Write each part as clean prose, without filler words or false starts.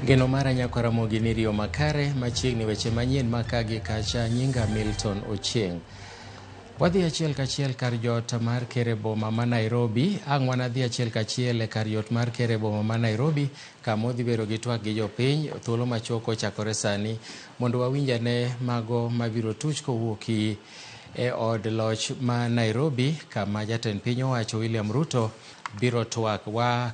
Geno mara nyakwara Ramogi ni riyo makare machiegni weche manyien makagi kacha nyinga Milton Ochieng. Wadhi achiel kachiel kar jot mar ker e boma ma Nairobi. Ang' wanadhi achiel kachiel e kar jot mar ker e boma ma Nairobi kama odhi bedo gi twak gi jopiny thuolo machuok kochakore sani mondo wawinj ane mago mabiro tuch kowuok e od loch ma Nairobi kama jatend piny owacho William Ruto biro twak.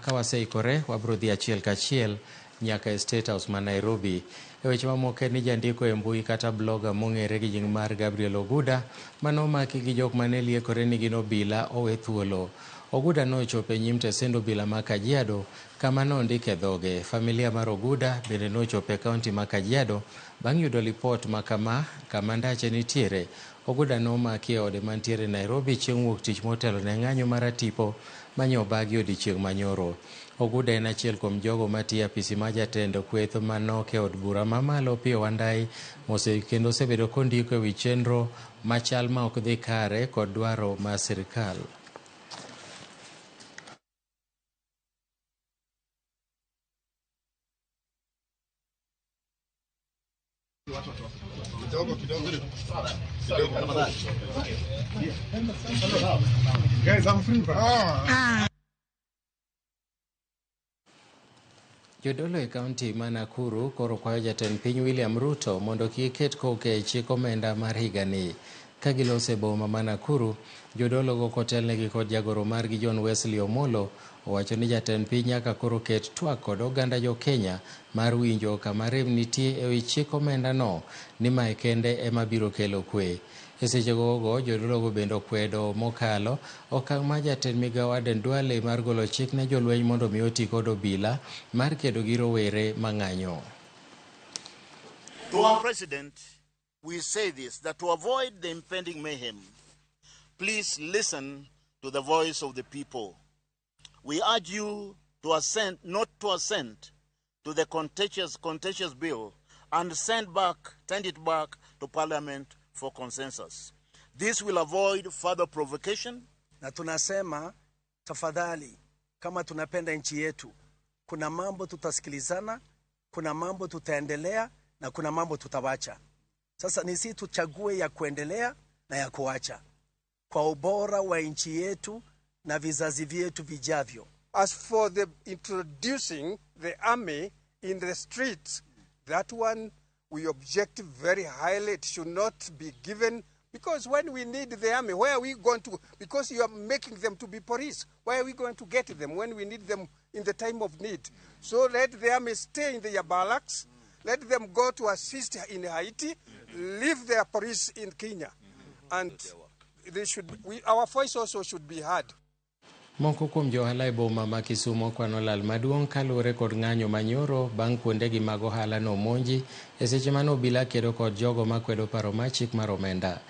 Ka waseikore wabiro dhi achiel kachiel nyaka e State House ma Nairobi. E weche mamoko en ni jandiko e mbui kata blogger mong'ere gi nying mar Gabriel Oguda manomaki gi jok mane liekore ni gin obila owe thuolo. Oguda nochopo e nyim tesend obila ma Kajiado kama nondike dhoge. Familia mar Oguda bende nochopo e kaunti ma Kajiado bang' yudo lipot ma kama kama ndache nitiere. Oguda nomaki e ode mantiere Nairobi chieng' wuok tich motelo ne ng'anyo mar atipo manye obagi odiochieng' manyoro. Oguda en achiel kuom jogo matiyo e apisi mar jatend kweth manok e od bura mamalo Opiyo Wandayi kendo osebedo kondiko e wi chenro machal ma ok dhi kare kod dwaro mar sirikal. Guys, I'm free. Ah. Jodolo e kaunti ma Nakuru koro kwayo jatend piny William Ruto mondo kik ket koke e chik omenda mar higani. Ka giloso e boma ma Nakuru, jodolo go kotelnegi kod jagoro margi John Wesley Omolo owacho ni jatend piny nyaka koro ket twak kod oganda jo Kenya mar winjo kama rem nitie e wi chik omenda no ni mae kende ema biro kelo kwe. E seche gogo jodolo bende okwedo mokalo okang' ma jatend migawo Aden Duale mar golo chik ne jolweny mondo mi oti kod obila mar kedo gi rowere mang'anyo. To our president, we say this, that to avoid the impending mayhem, please listen to the voice of the people. We urge you to assent, not to assent to the contentious bill and send it back to Parliament for consensus. This will avoid further provocation. Na tunasema tafadhali, kama tunapenda nchi yetu, kuna mambo tutasikilizana, kuna mambo tutaendelea na kuna mambo tutawacha. Sasa ni sisi tuchague ya kuendelea na ya kuacha kwa ubora wa nchi yetu na vizazi vyetu vijavyo. As for the introducing the army in the streets, that one we object very highly. It should not be given, because when we need the army, where are we going to? Because you are making them to be police. Where are we going to get them when we need them in the time of need? So let the army stay in their barracks. Let them go to assist in Haiti. Leave their police in Kenya. And they should, our voice also should be heard. Moko kuom jo ohala e boma ma Kisumo kwano lal maduong' kaluwore kod ng'anyo manyoro bang' kuondegi mag ohala nomonji e seche mane obila kedo kod jogo makwedo paro mar chik mar omenda.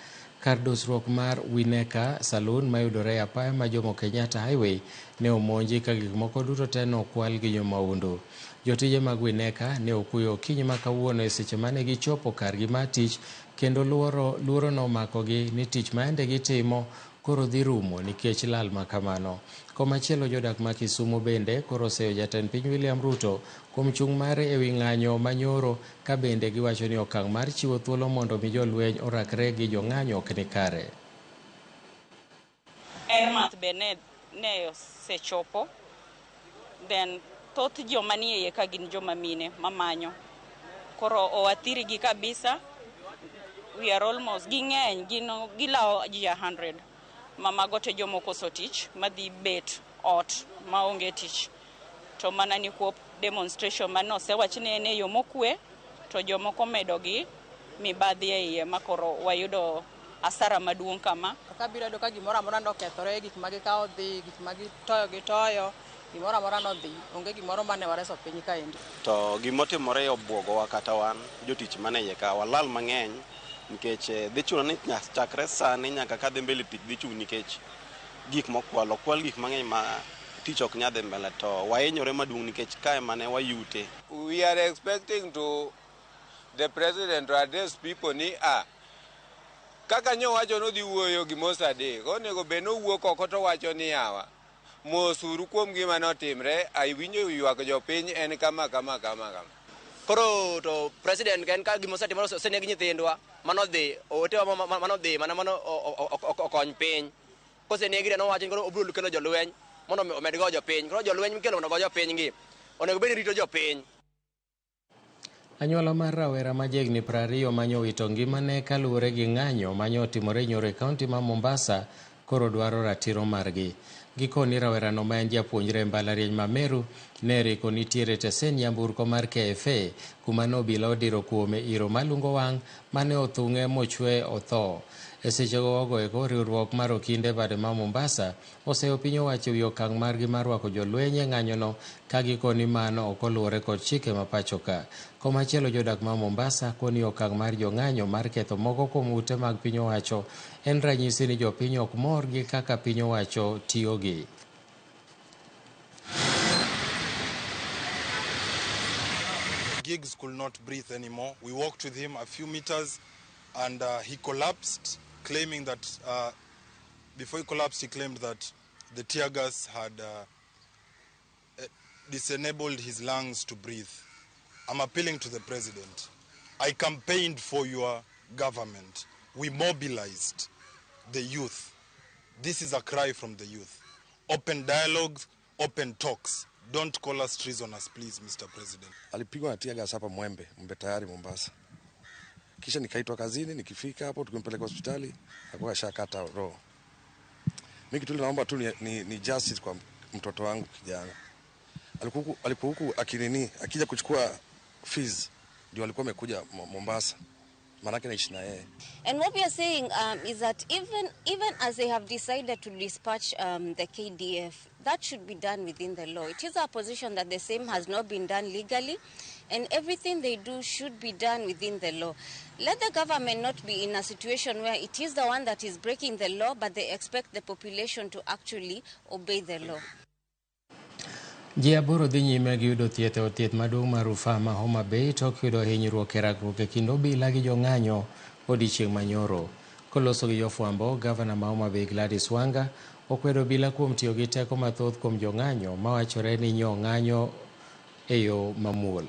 Kar dusruok mar Wineka Saloon mayudore e apaya ma Jomo Kenyatta Highway ne omonji ka gik moko duto te nokwal gi jomahundu. Jotije mag Wineka ne okuyo okinyi ma kawuono e seche mane gichopo kargi mar tich kendo luoro nomakogi ni tich ma yande gitimo koro dhi rumo nikech lal ma kamano. Komachielo jodak ma Kisumu bende koro oseyo jatend piny William Ruto kuom chung' mare ewi ng'anyo manyoro ka bende giwacho ni okang' mar chiwo thuolo mondo mi jolweny orakre gi jong'anyo ok ni kare. En math be ne osechopo, then thoth joma nie iye ka gin joma mine mamanyo. Koro oathiri gi kabisa. We are almost ging'eny, gin gilawo ji 100. Mamago te joma okoso tich madhi bet ot maonge tich. To mana nikwop demonstration mane osewach ni en e yo mokwe, to jomoko medo gi mibadhi e iye makoro wayudo asara maduong' kama. Kabiro yudo ka gimoro amora nokethore, gik ma gikawo dhi, gik ma gitoyo gitoyo, gimoro amora nodhi, onge gimoro mane wareso piny kaendi. To gimotimore obwogowa kata wan jotich mane iye ka walal mang'eny nikech dhi chuno ni chakre sani nyaka kadhi mbele tich dhi chung' nikech gik mokwal, okwal gik mang'eny ma tich ok nyal dhi mbele to wahinyore maduong' nikech kae mane wayute. We are expecting to the president to address people ni a kaka nyowacho nodhi wuoyo gi mos adek, onego bed nowuok oko to wacho ni yawa mos uru kuom gima notimre, awinjo ywak jopiny en kama kama kama kama. Koro to president en ka gima osetimore oseneg nyithindwa manodhi owetewa manodhi mana mano okony piny. Koseneggi to nowacho ni koro obiro kelo jolweny mondo omed go jopiny. Koro jolweny mikelo mondo ogo jopiny gi onego bed ni rito jopiny. Anyuola mar rawera ma jahigni 20 manyo wito ngimane kaluwore gi ng'anyo manyo otimore nyoro e kaunti ma Mombasa koro dwaro ratiro margi. Gikoni rawerano ma en japuonjre e mbalariany ma Meru ne riko nitiere tesen nyamburko mar KFA kuma ne obila odiro kuome iro malungo wang' mane othung'e mochwe otho. E sechego ogo eko riwruok mar okinde bade ma Mombasa oseyo piny owacho ewi okang' margi mar rwako jolweny e ng'anyono ka gikoni mano ok oluwore kod chike ma pacho ka. Komachielo jodak ma Mombasa koni okang' mar jong'anyo mar ketho moko kuom ute mag piny owacho en ranyisi ni jopiny ok mor gi kaka piny owacho tiyogi. Giggs could not breathe anymore. We walked with him a few meters and he collapsed, claiming that before he collapsed, he claimed that the tear gas had disenabled his lungs to breathe. I'm appealing to the president. I campaigned for your government. We mobilized the youth. This is a cry from the youth. Open dialogue, open talks. Don't call us treasoners, please, Mr. President. Alipigwa na tear gas hapa Mwembe, Mwembe Tayari Mombasa. Kisha nikaitwa kazini, nikifika hapo tukimpeleka hospitali, akawa ashakata roho. Mimi kitu naomba tu ni justice kwa mtoto wangu kijana. Alikuwa huku akinini, akija kuchukua fees ndio alikuwa amekuja Mombasa. Manake naishi na yeye. And what we are saying is that even as they have decided to dispatch the KDF, that should be done within the law. It is our position that the same has not been done legally, and everything they do should be done within the law. Let the government not be in a situation where it is the one that is breaking the law, but they expect the population to actually obey the law. Ji aboro dhi nyime gi yudo thieth e od thieth maduong' mar rufaa ma Homa Bay tok yudo hinyruok e rakruok e kind obila gi jong'anyo odiechieng' manyoro. Koloso gi jofwambo, gavana ma Homa Bay Gladys Wanga okwedo obila kuom tiyo gi teko mathoth kuom jong'anyo mawachore ni nyo ng'anyo e yo mamuol.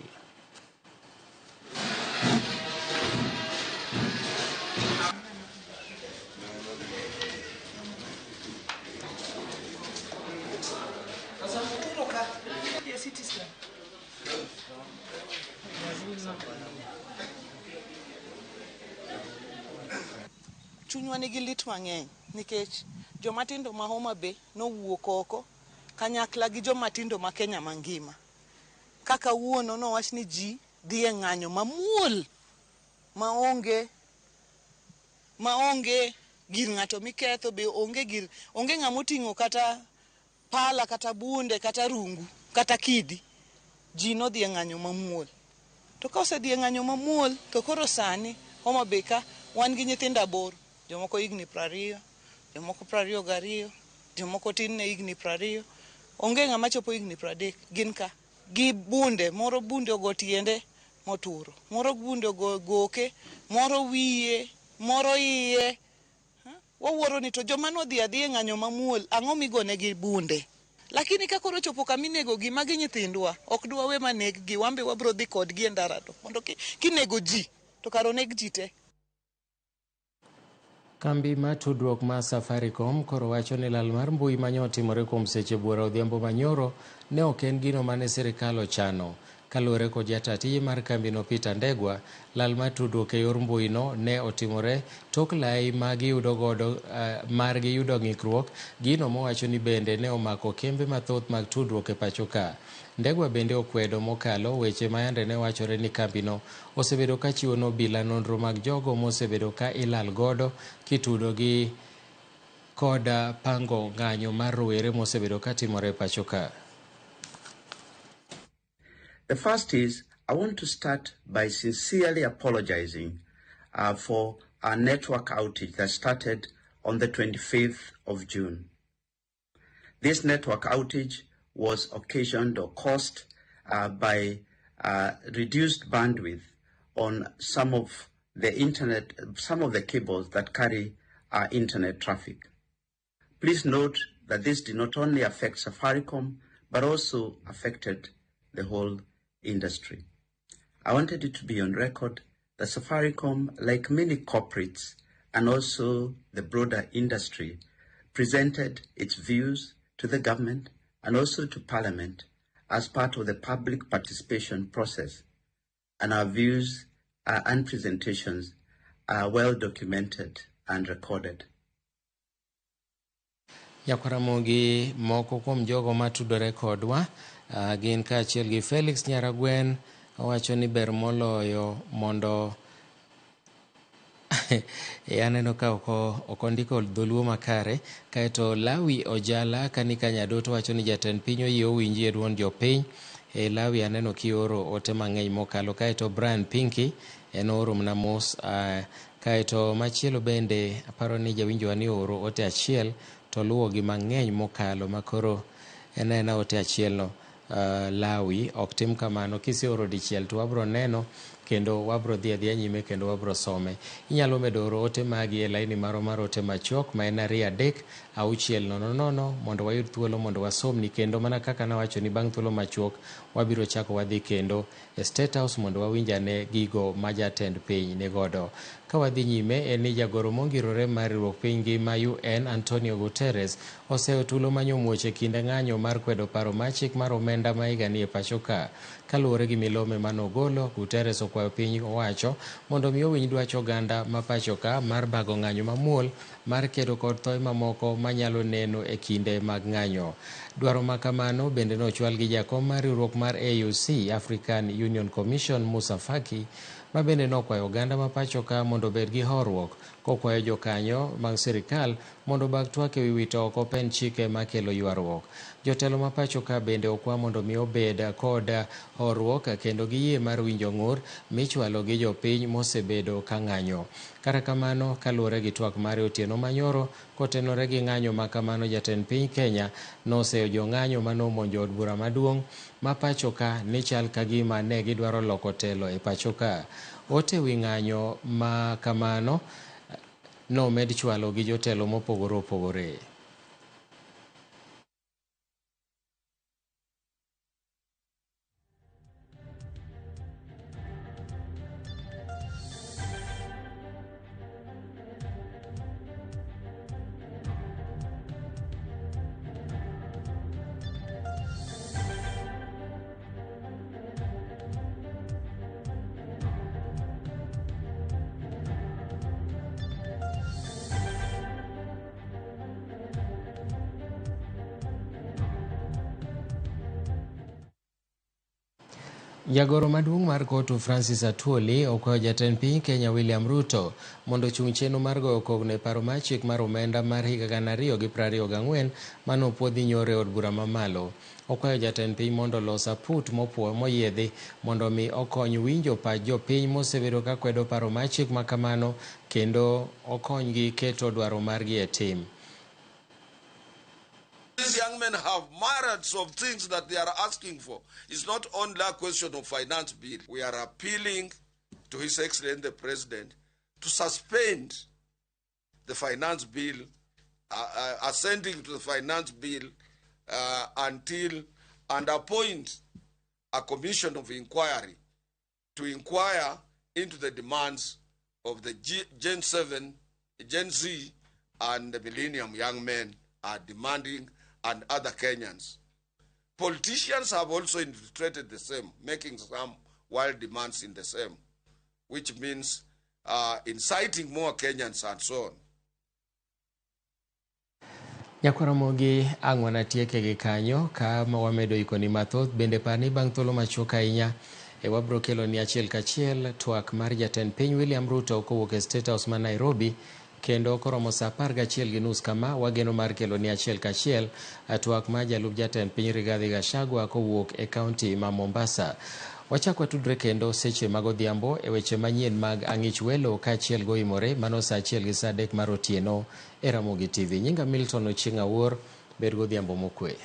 Chunywa nigi lit mang'eny nikech jomatindo ma Homa Bay nowuok oko kanyakla gi jomatindo ma Kenya mangima. Kaka wuono nowach ni ji dhi e ng'anyo mamuol maonge gir ng'ato miketho be onge ng'ama oting'o kata pala kata bunde kata rungu kata kidi. Ji nodhi e ng'anyo mamuol. To ka osedhi e ng'anyo mamuol to koro sani Homa Bay ka wan gi nyithindo 8, jomoko higni 20, jomoko 22, jomoko tin ne higni 20, onge ng'ama chopo higni 30, gin ka gi bunde, moro bunde ogo tiende moturo, moro bunde ogo goke, moro wiye, moro iye. Wawuoro ni to joma nodhi adhi e ng'anyo mamuol, ang'o migonegi bunde? Lakini ka koro chopo kama inegogi, magi nyithindwa, ok dwawe maneg-gi, wan be wabro dhi kodgi e ndara to mondo kinego ji to kar oneg ji te. Kambi mar tudruok mar Safaricom koro wacho ni lal mar mbui manyo otimore kuom seche buora odhiambo manyoro ne ok en gino mane sirikal ochano. Kaluwore kod jata tije mar kambino Peter Ndegwa, lal mar tudruok e yor mbui no ne otimore tok lai magiyudo godo margi yudo ng'ikruok, gino mowacho ni bende ne omako kembe mathoth mag tudruok e pacho ka. Ndegwa bende okwedo mokalo weche mayande ne wachore ni kambino osebedo ka chiwo nobila nonro mag jogo mosebedo ka ilal godo kitudo gi koda pango ng'anyo mar rowere mosebedo ka timore e pacho ka. The first is, I want to start by sincerely apologizing for our network outage that started on the 25th of June. This network outage was occasioned or caused by reduced bandwidth on some of the internet, some of the cables that carry our internet traffic. Please note that this did not only affect Safaricom, but also affected the whole industry. I wanted it to be on record that Safaricom, like many corporates and also the broader industry, presented its views to the government and also to Parliament as part of the public participation process. And our views and presentations are well documented and recorded. Nyakwaramogi moko kuom jogo matudore kodwa gin kaachiel gi Felix Nyaragwen owacho ni ber moloyo mondo aneno ka ok ondiko dholuo makare. Kaeto Lawi Ojala kani Kanyadoto wacho ni jatend piny oyie owinji e duond jopiny. Lawi aneno kioro ote mang'eny mokalo. Kaeto Brian Pinky en ooro mana mos. Kaeto machielo bende aparo ni jawinjowa ni ooro ote achiel to luwo gi mang'eny mokalo makoro en aena ote achiel no. Lawi ok tim kamano, kiseoro dichiel to wabro neno kendo wabro dhi adhiya nyime kendo wabro some. Inyalo medo oro ote magi e laini marwa mar ote machuok ma en 2 3 6 0 0 mondo wayud thuolo mondo wasomni kendo mana kaka nawacho ni bang' thuolo machuok wabiro chako wadhi kendo e State House mondo wawinj ane gigo ma jatend piny nigodo. Ka wadhi nyime en ni jagoro mongirore mar riwruok piny ngima UN Antonio Guterres oseyo tulo manyo muoch e kinde ng'anyo mar kwedo paro mar chik mar omenda ma higani e pacho ka. Kaluwore gi milome manogolo, Guterres okwayo piny owacho mondo mi owinj dwach oganda ma pacho ka mar bago ng'anyo mamuol mar kedo kod thoe mamoko manyalo neno e kinde mag ng'anyo. Dwaro ma kamano bende nochwal gi jakom mar riwruok mar AUC African Union Commission Musa Faki ma bende nokwayo oganda ma pacho ka mondo obed gi horuok kokwayo jokanyo mag sirikal mondo obag twak ewi wito oko pend chike makelo ywaruok. Jotelo ma pacho ka bende okwa mondo mi obed kod horuok kendo giyie mar winjo ng'ur michwalo gi jopiny mosebedo ka ng'anyo. Kata kamano, kaluwore gi twak mare otieno manyoro kotenore gi ng'anyo ma kamano, jatend piny Kenya noseyo jong'anyo manomonjo od bura maduong' ma pacho ka ni chal ka gima ne gidwaro loko telo e pacho ka. Ote wi ng'anyo ma kamano nomed chwalo gi jotelo mopogore opogore. Jagoro maduong' mar kotu Francis Atwoli okwayo jatend piny Kenya William Ruto mondo ochung chenro mar goyo kogno e paro mar chik mar omenda mar higa 2024 manopuodhi nyoro e od bura mamalo. Okwayo jatend piny mondo olos aput moyiedhi mondo mi okony winjo pach jopiny mosebedo ka kwedo paro mar chik ma kamano kendo okonygi keto dwaro margi e tim. These young men have myriads of things that they are asking for. It's not only a question of finance bill. We are appealing to His Excellency the President to suspend the finance bill, assenting to the finance bill until and appoint a commission of inquiry to inquire into the demands of the Gen 7, Gen Z, and the Millennium young men are demanding, and other Kenyans. Politicians have also infiltrated the same, making some wild demands in the same, which means inciting more Kenyans and so on. Nyakwaramogi ang' wanatieke gi kanyo ka wamedo ikoni mathoth bende parni bang' thuolo machuok ahinya e wabro keloni achiel kachiel twak mar jatend piny William Ruto kowuok e State House ma Nairobi kendo koromo saa 11:30 kama wageno mar keloni achiel kachiel twak mar jalup jatend piny Rigathi Gachagua kowuok e kaunti ma Mombasa. Wachak watudre kendo seche mag odhiambo e weche manyien mag Ang'ich Welo kaachiel goimore mano saa 1 gi saa 3 mar otieno e Ramogi TV. Nyinga Milton Ochieng' Awuor, bed godhiambo mokwe.